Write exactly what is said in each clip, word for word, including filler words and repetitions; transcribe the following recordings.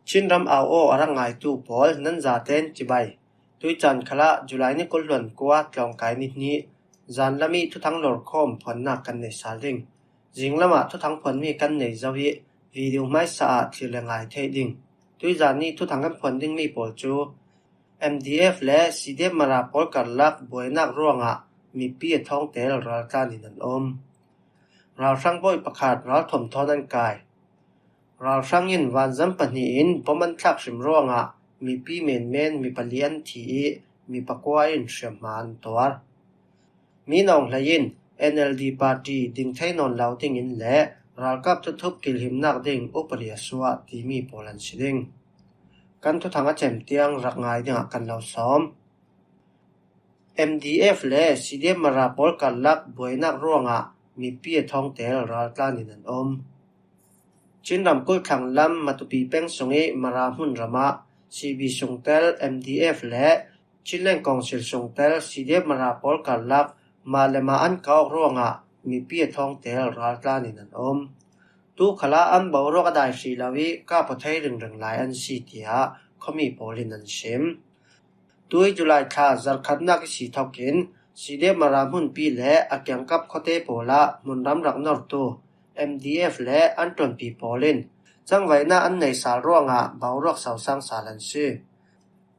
Chin ram au aw a rak ngaitu pawl nan zaten cibai. Tuicaan khalah July ni kul hluan kua tlawngkai ni hnih zanlam ih thuthang lorkhawm phuannak kan nei sal ding. Zinglamah thuthang phuanmi kan nei zo ih video hmaisa ah thlir le ngai theih ding. Tuizan ih thuthang kan phuan dingmi pawl cu M D F le C D F Mara pawl karlak buainak ruangah mipi a thawngtel raltlan in an um. Ralhrang bawi pakhat ralthuam thawn an kai. Ralhrang in vanzam pahnih in bom an thlak hrim ruangah mipi menmen mi pali an thi ih mi pakua in hriamhma an tuar. Mi nawng hlei in N L D party ding thei nawn lo dingin le ralkap thuthup kilhimnak ding upadi a suah timi pawl an si ding. Kan thuthang a cem tiang rak ngai dingah kan lo sawm. M D F le C D F Mara pawl karlak buainak ruangah mipi a thawngtel raltlan in an um. Chin ramkulh thlang lam Matupi peng sungih Mara hmun ramah C B sungtel M D F le Chinland Council sungtel C D F Mara pawl karlak mah le mah an kau ruangah mipi a thawngtel raltlan in an um. Tu khalah an boruak a dai hrih lo ih kap aw thei ringring lai an si, tiah khuami pawl in an sim. Tui July thla zarhkhatnak ihsi thokin C D F Mara hmunpi le a kiangkap khuate pawlah hmunram rak nortu M D F le an ṭuanpi pawl in cangvaina an nei sal ruangah boruak sosang sal an si.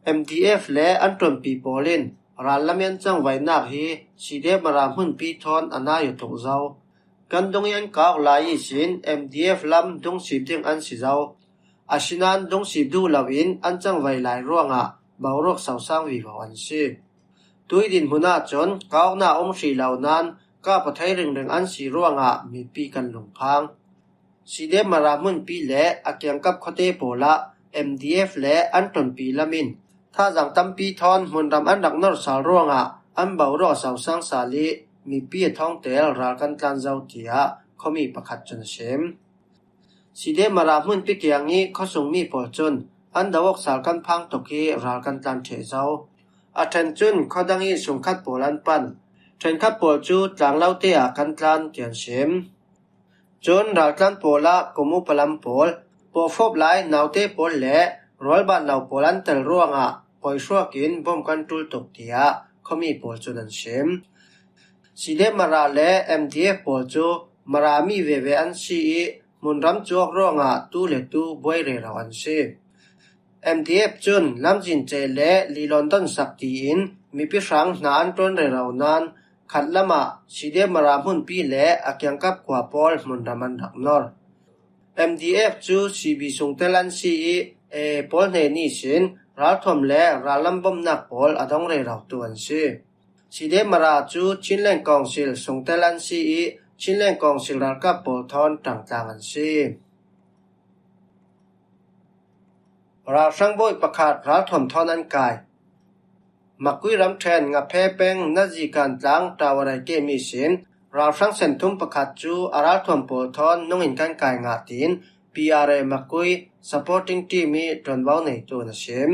M D F le an ṭuanpi pawl in rallam ih an cangvaihnak hi C D F Mara hmunpi thawn a nai aw tuk zo. Kan dung ih an kau lai ihsin M D F lam dungsip ding an si zo. Asinain dungsip duh loin an cangvai lai ruangah boruak sosang vivo an si. Tui dinhmun ahcun kauknak a um hrih lo nain kap aw thei ringring an si ruangah mipi kan lungphang. C D F Mara hmunpi le a kiangkap khuate pawlah M D F le an ṭuanpi lam in thazaang tampi thawn hmunram an rak nor sal ruangah an boruak sosang sal ih mipi a thawngtel ral kan tlan zo, tiah khuami pakhat cun a sim. C D F Mara hmunpi kiang ih khuasungmi pawl cun an do awk sal kan phang tuk ih ral kan tlan ṭheh zo. A ṭhen cun khuadang ih sungkhat pawl an pan. Ṭhenkhat pawl cu tlanglote ah kan tlan, tiah an sim. Cun raltlan pawlah kum upa lam pawl, pawfawp lai naute pawl le rualban lo pawl an tel ruangah poihruak in bom kan ṭul tuk, tiah khuami pawl cun an sim. C D F Mara le M D F pawl cu Mara mi veve an si ih hmunram cuak ruangah tu le tu buai rero an si. M D F cun lamzin ceh le lilawn donsak tiin mipi hrang hna an ṭuan rero nain khatlam ah C D F Mara hmunpi le a kiangkap khua pawl hmunram an rak nor. M D F cu C B sungtel an si ih A A pawl hnen ihsin ralthuam le rallam bomnak pawl a dong rerotu an si. C D F Mara cu Chinland Council sungtel an si ih Chinland Council ralkap pawl thawn ṭangtlang an si. Ralhrang bawi pakhat ralthuam thawn an kai. Makui ramṭhen Ngaphe peng Nazi Kan tlang Tawarai kem ihsin ralhrang senthum pakhat cu a ralthuam pawl thawn nung in kan kai ngah tiin P R A Makui supporting team ih ṭuanvo neitu in a sim.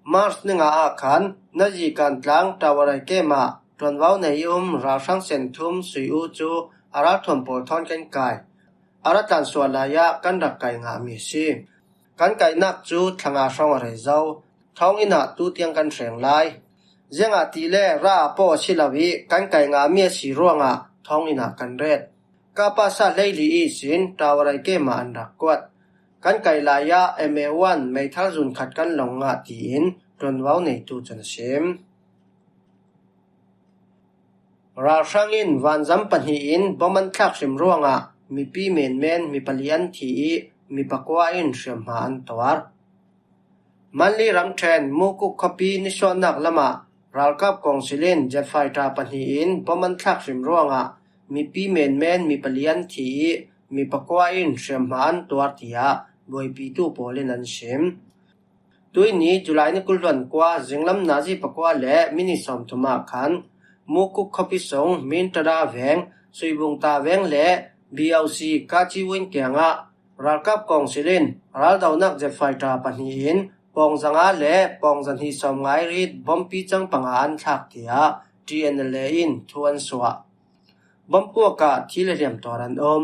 March ni nga ah khan Nazi Kan tlang Tawarai kem ah ṭuanvo nei ih um ralhrang senthum Sui U cu a ralthuam pawl thawn kan kai. A ra tlansuah lai ah kan rak kai ngahmi a si. Kan kaihnak cu thlanga hrawng a rei zo. Thawnginn ah tu tiang kan hreng lai. Ziangahtile ra ah paw a si lo ih kan kai ngahmi a si ruangah thawnginn ah kan ret. Kapa sa hleili ihsin Tawarai kem ah an rak kuat. Kan kai lai ah M A one meithal zun khat kan long ngah tiin ṭuanvo neitu cun a sim. Ralhrang in vanzam pahnih in bom an thlak hrim ruangah mipi menmen mi pali an thi ih mi pakua in hriamhma an tuar. Manli ramṭhen Mukuk khuapi nisuahnak lamah ralkap kawngsil in jet fighter pahnih in bom an thlak hrim ruangah mipi menmen mi pali an thi ih mi pakua in hriamhma an tuar, tiah buaipitu pawl in an sim. Tuihni July ni kul hluan kua zinglam nazi pakua le minit sawmthum ah khan Mukuk khuapi sung Mintada veng, Suibungta veng le B O C Kaci Win kiangah ralkap kawngsil in raldonak jet fighter pahnih in pawngzanga le pawngzahnih sawmnga ih rit bompi cang panga an thlak, tiah T N L A in thu an suah. Bompuak ah thi le hliam tuar an um.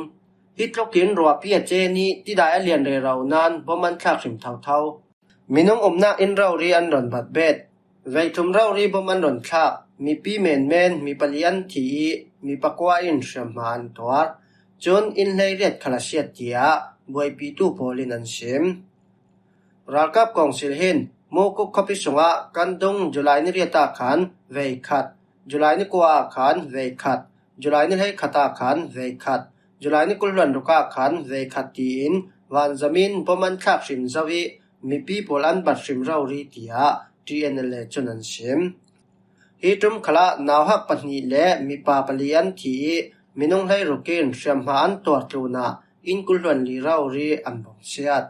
Hi tlukin ruahpi a che nih tidai a lian rero nan bom an thlak hrim thotho. Minung umnak inn rori an rawn bat bet. Veithum rori bom an rawn thlak. Mipi menmen mi pali an thi ih mi pakua in hriamhma an tuar. Cun inn hleiriat khal a siat tiah buaipitu pawlin an sim. Ralkap Kawngsil hin Mukuk khuapi sungah kan dung July ni riat ah khan veikhat, July ni kua ah khan veikhat, July ni hleikhat ah khan veikhat, July ni kul hluan ruk ah khan veikhat tiin vanzamin bom an thlak hrim zo ih mipi pawl an bat hrim rori tiah T N L A cun an sim. Hi ṭum khalah nauhak pahnih le mipa pali an thi ih minung hleiruk in hriamhma an tuar tlunah inn kul hluan li rori an bawngsiat.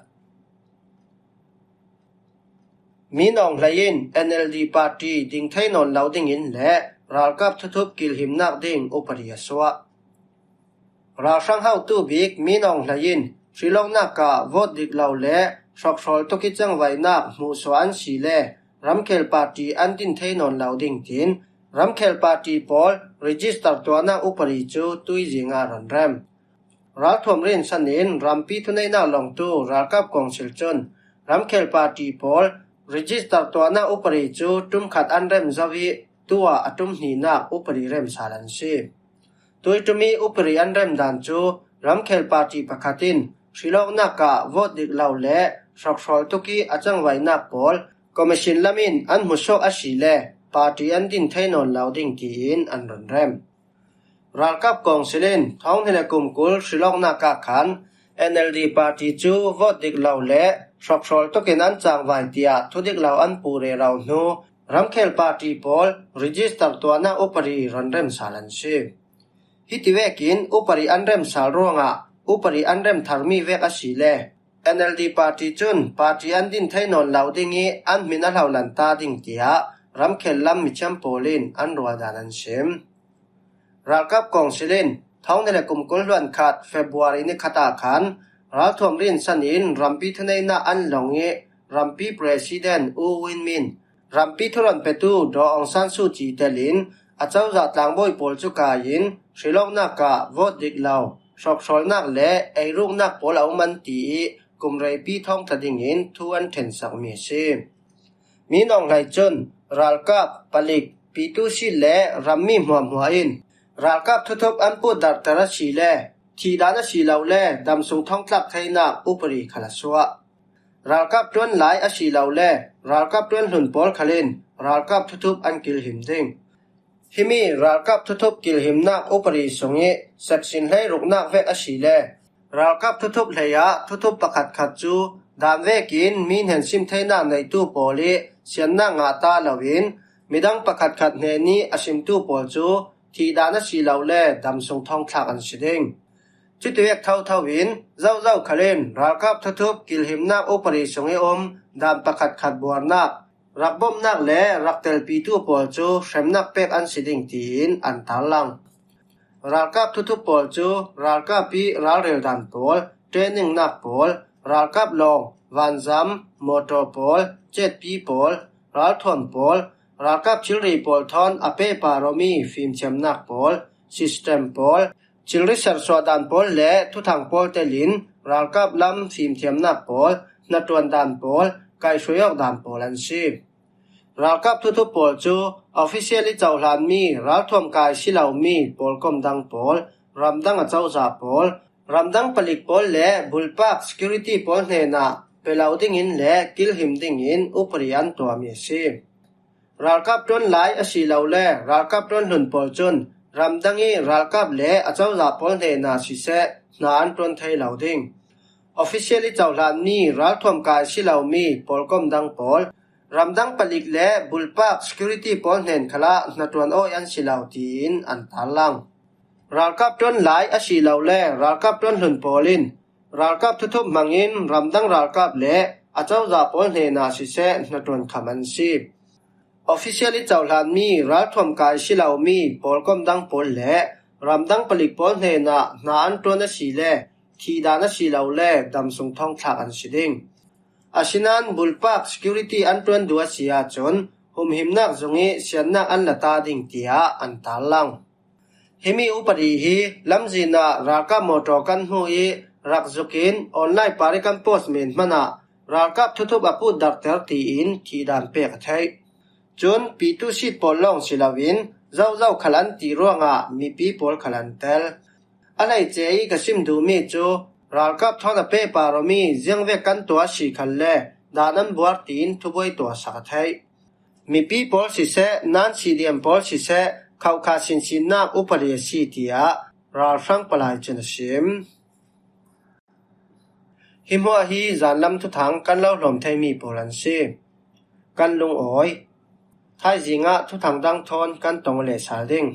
Min Aung Hlaing in N L D party ding thei nawn lo dingin le ralkap thuthup kilhimnak ding upadi a suah. Ralhrang hotu bik Min Aung Hlaing in hrilawknak ah vote dik lo le hrawkhrawl tuk ih cangvainak hmuhsuah an si le ramkhel party an din thei nawn lo ding tiin ramkhel party pawl register tuahnak upadi cu tuizing ah rawn rem. Ralthuam rinsan in rampi thuneihnak lawngtu ralkap kawngsil cun ramkhel party pawl register tuahnak upadi cu ṭum khat an rem zo ih tu ah a ṭum hnihnak upadi remsal an si. Tuiṭum ih upadi an rem dan cu ramkhel party pakhat in hrilawknak ah vote dik lo le hrawkhrawl tuk ih a cangvainak pawl commission lam in an hmusuak a si le party an din thei nawn lo ding tiin an rawn rem. Ralkap kawngsil in thawng hnih le kum kul hrilawknak ah khan N L D party cu vote dik lo le hrawkhrawl tukin an cangvai tiah thudik lo an puh rero hnu ramkhel party pawl register tuahnak upadi rawn remsal an si. Hiti vekin upadi an remsal ruangah upadi an rem tharmi vek a si le N L D party cun party an din thei nawn lo ding ih an hmin a hlolan ta ding tiah ramkhel lam mithiam pawl in an ruahdan an sim. Ralkap kawngsil in thawng hnih le kum kul hluan khat February ni khat ah khan ralthuam rinsan in rampi thuneihnak an lawng ih rampi president U Win Myint, rampi thurawn petu Daw Aung San Suu Kyi telin a cozah tlangbawi pawl cu kai in hrilawknak ah vote dik lo, hrawkhrawlnak le eiruknak pawl a um an ti ih kum reipi thawngtla dingin thu an ṭhensakmi a si. Min Aung Hlaing cun ralkap, palik, pitu sit le rammi hmuahhmuah in ralkap thuthup an put darhter a si le thihdan a si lo le damsung thawngtlak theinak upadi khal a suah. Ralkap ṭuan lai a si lo le ralkap ṭuan hlun pawl khal in ralkap thuthup an kilhim ding. Himi ralkap thuthup kilhimnak upadi sung ih section hleiruknak vek a si le ralkap thuthup hleiah thuthup pakhatkhat cu dan vekin mi hnen sim theinak neitu pawl ih siannak ngah ta loin midang pakhatkhat hnen ih a simtu pawl cu thihdan a si lo le damsung thawngthlak an si ding. Cutivek thotho in zozo khal in ralkap thuthup kilhimnak upadi sung ih um dan pakhatkhat buarnak, rak bawmhnak le rak telpitu pawl cu hremnak pek an si ding tiin an tarlang. Ralkap thuthup pawl cu ralkap ih ralrel dan pawl, trainingnak pawl, ralkap lawng, vanzam, mawtaw pawl, cetpi pawl, ralthuam pawl, ralkap thilri pawl thawn a pehpar awmi fimthiamnak pawl, system pawl, thilri sersuah dan pawl le thuthang pawl telin ralkap lam fimthiamnak pawl, hnaṭuan dan pawl, kaihruai awk dan pawl an si. Ralkap thuthup pawl cu official ih cohlanmi ralthuam kai si lomi pawlkom dang pawl, ramdang a cozah pawl, ramdang palik pawl le bulpak security pawl hnenah pe lo dingin le kilhim dingin upadi an tuahmi a si. Ralkap ṭuan lai a si lo le ralkap ṭuan hlun pawl cun ramdang ih ralkap le a cozah pawl hnenah siseh hna an ṭuan thei lo ding. Official ih cohlanmi ralthuam kai si lomi pawlkom dang pawl, ramdang palik le bulpak security pawl hnen khalah hnaṭuan awi an si lo tiin an tarlang. Ralkap ṭuan lai a si lo le ralkap ṭuan hlun pawl in ralkap thuthup hmangin ramdang ralkap le a cozah pawl hnenah siseh hnaṭuan kham an si. Official ih cohlanmi ralthuam kai si lomi pawlkom dang pawl le ramdang palik pawl hnenah hna an ṭuan a si le thihdan a si lo le damsung thawngthlak an si ding. Asinain bulpak security an ṭuan duh a si ahcun humhimnak zung ih siannak an la ta ding tiah an tarlang. Himi upadi hi lamzin ah ralkap mawtaw kan hmu i rak zuk in online par i kan post men hmanah ralkap thuthup a put darter tiin thihdan pek a theih. Cun P two C pawl lawng si loin zozo khal an ti ruangah mipi pawl khal an tel. A hleice i ka sim duhmi cu ralkap thawn a pehpar awmi ziangvek kan tuah si khalle dan an buar tiin thubuai tuahsak a theih. Mipi pawl siseh, nan C D M pawl siseh, khauhkha sinsinnak upadi a si, tiah ralhrang palai cun a sim. Hi hmuah hi zanlam thuthang kan lo hlawm theimi pawl an si. Kan lungawi. Thaizing ah thuthang dang thawn kan tong le sal ding.